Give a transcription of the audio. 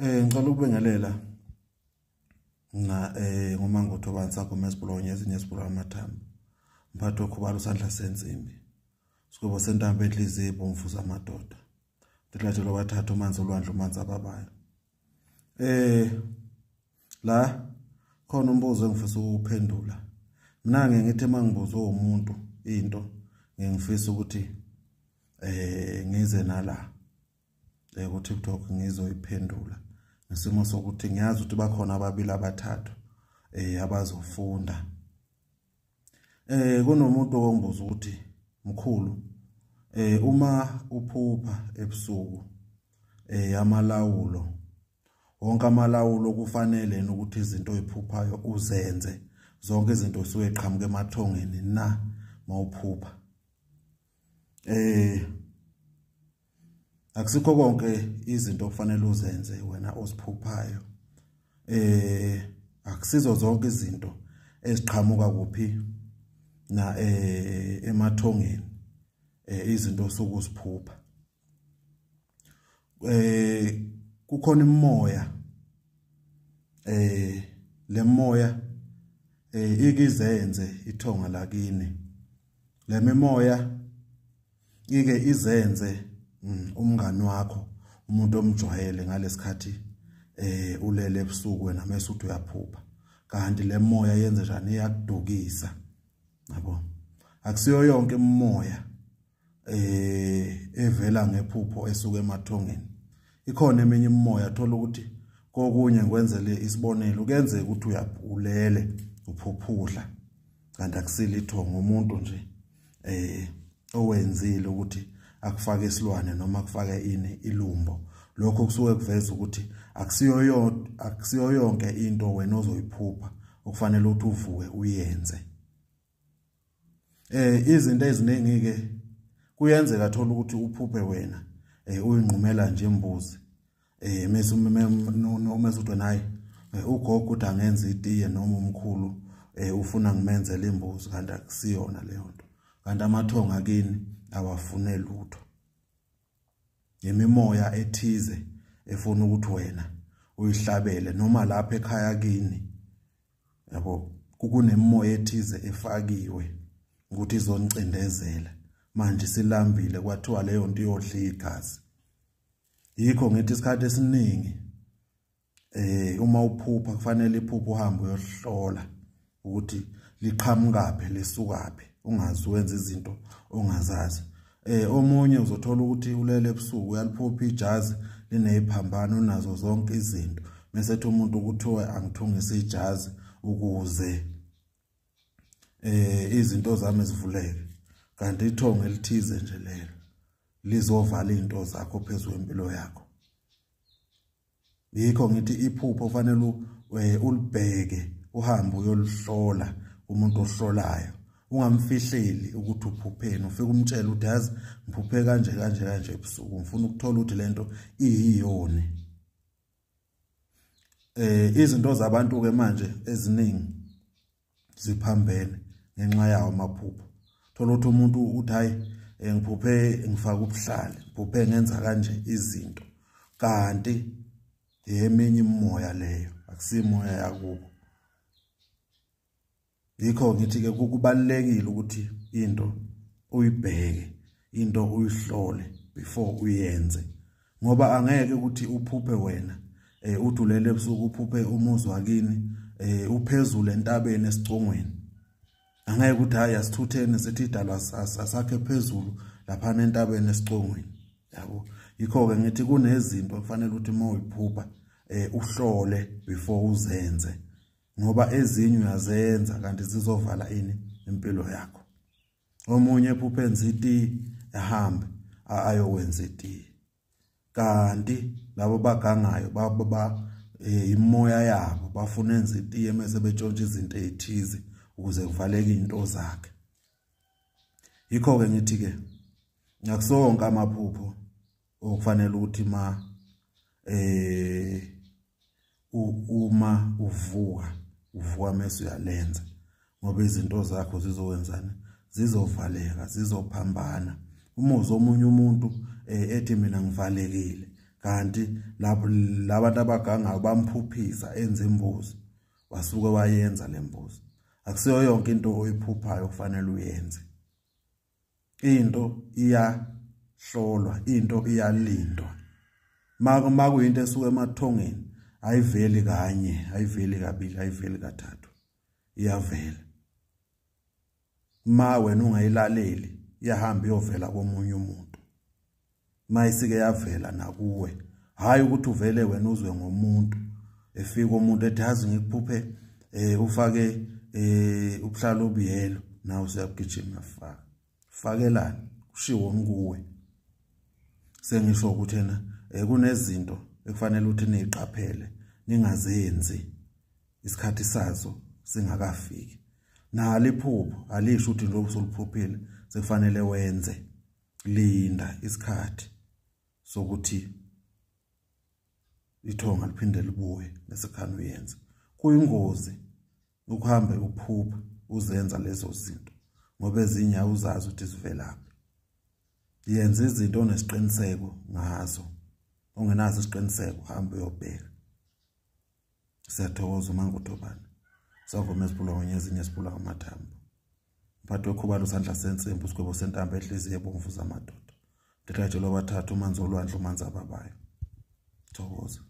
Ngicela ukubingelela na ngoMangotho bantsakho mesibulonye ezinye sibulwa amathambo. Mphathi okhubala usandla sensimbi. Sikubo sentambo enhliziyo ebomvu zamadoda. Ndihlatshelo bathatha umanzi olwandle umanzi ababayo. La khona umbuzo engifisa ukuphendula. Mina ngeke ngithi mangibuzo umuntu into ngifisa ukuthi ngize nala ku TikTok ngizoyiphendula ngesimo sokuthi ngiyazi ukuthi bakhona ababili abathathu abazofunda. Kunomuntu ongibuza ukuthi mkhulu uma uphupha ebusuku amalawulo wonke amalawulo kufanele ukuthi izinto oyiphuphayo uzenze zonke izinto osuke eqhamuka emathongeni na mawuphupha. Akusikho konke izinto okufanele uzenze wena oziphuphayo. Akusizo zonke izinto eziqhamuka kuphi na emathongeni izinto osuke uziphupha. Kukhona imoya lemoya ikizenze ithonga lakini. Le mimoya ike izenze umngani wakho umuntu omjwayele ngalesikhathi ulele ebusuku wena mase uthi uyaphupha, kanti le moya yenze njani? Iyakudukisa. Yabo, akusiyo yonke imoya evela ngephupho esuka emathongeni. Ikhona eminye imoya thola ukuthi kokunye ngikwenzele isibonelo, kuyenzeka ukuthi uyapulele uphuphudla kanti akusile ithongo, umuntu nje owenzile ukuthi akufake isilwane noma akufake ini ilumbo. Lokho kusuke kuveza ukuthi akusiyo yonke into wena ozoyiphupha okufanele ukuthi uvuke uyenze. Izinto eziningi ke kuyenzeka thola ukuthi uphuphe wena uyinqumela nje imbuzi mase uthi nayi ugogo uthi angenza itiye noma umkhulu ufuna ngimenzele imbuzi, kanti akusiyona leyo nto. Kanti amathonga kini awafune lutho, imimoya ethize efuna ukuthi wena uyihlabele noma lapha ekhaya kini. Yabo, kunemimoya ethize efakiwe ukuthi izonicindezela. Manje silambile kwathiwa leyo nto iyodla igazi. Yikho ngithi isikhathi esiningi uma uphupha kufanele iphupho uhambe uyohlola ukuthi liqhamukaphi lisukaphi, ungazi wenza izinto ongazazi. Omunye uzothola ukuthi ulele ebusuku uyaliphupha ijazi lineziphambano nazo zonke izinto, bese ethi umuntu kuthiwa angithungise ijazi ukuze izinto zami zivuleke, kanti ithongo elithize nje lelo lizovala izinto zakho phezulu kwempilo yakho. Yikho ngithi iphupho kufanele ulibheke uhambe uyolihlola umuntu ohlolayo, ungamfihleli ukuthi uphupheni. Ufike umtshele ukuthi yazi ngiphuphe kanje kanje kanje ebusuku, ngifuna ukuthola ukuthi lento iyiyoni. Izinto zabantu ke manje eziningi ziphambene ngenxa yawo amaphupho. Thola ukuthi umuntu uthi hayi ngiphuphe ngifaka ubuhlali, ngiphuphe ngenza kanje izinto, kanti eminye imoya leyo akusimoya yakubo. Yikho ngithi ke kubalulekile ukuthi into uyibheke, into uyihlole before uyenze, ngoba angeke ukuthi uphuphe wena udulele ebusuku uphuphe umuzi wakini uphezulu entabeni esicongweni. Angeke ukuthi hayi asithutheni sithi idalwa asakhe phezulu lapha entabeni esicongweni. Yabo, yikho ke ngithi kunezinto kufanele ukuthi uma uyiphupha uhlole before uzenze, ngoba ezinye uyazenza kanti zizovala ini impilo yakho. Omunye ephuphe enza itiye ahambe ayokwenza itiye, kanti labo bagangayo baba imoya yabo bafuna enza itiye mase betshontsha izinto ezithize ukuze kuvaleke izinto zakhe. Yikho ke ngithi ke akusonke amaphupho okufanele ukuthi ma uma uvuka mase uyalenza, ngoba izinto zakho zizokwenzana, zizovaleka, zizophambana. Umuzi omunye umuntu ethi mina ngivalekile, Kanti labantu abagangayo bamphuphisa enze imbuzi, wasuke wayenza lembuzi. Akusiyo yonke into oyiphuphayo kufanele uyenze. Into iyahlolwa, into iyalindwa. Makuyinto esuka emathongeni ayiveli kanye, ayiveli kabili, ayiveli kathathu, iyavela. Ma wena ungayilaleli iyahamba iyovela komunye umuntu. Mayisike yavela nakuwe, hayi ukuthi uvele wena uzwe ngomuntu, efika umuntu ethi yazi ngikuphuphe ufake ubuhlalo obuyelo, nawe usuyagijima faka. Fakelani kushiwo kuwe. Sengisho ukuthi ena kunezinto ekufanele ukuthi niziqaphele, ningazenzi isikhathi sazo singakafiki. Nalo iphupho alisho ukuthi njengoba usuliphuphile sekufanele wenze. Linda isikhathi sokuthi ithonga liphinde libuye bese khani uyenze. Kuyingozi ukuhambe uphupha uzenza lezo zinto, ngoba ezinye awuzazi ukuthi zivelaphi. Yenza izinto onesiqiniseko ngazo, ongenazo isiqiniseko hamba uyobheka. Siyathokoza uma nguthobana. Savuma esiphula ngonyezinye esiphula ngamathambo. Mphathi wekhubalo usandla sensimbi, isigwebo sentambo ehliziyo ebomvu zamadoda. Ndithatshelwa abathathu umanzi olwandle umanzi ababayo. Thokoza.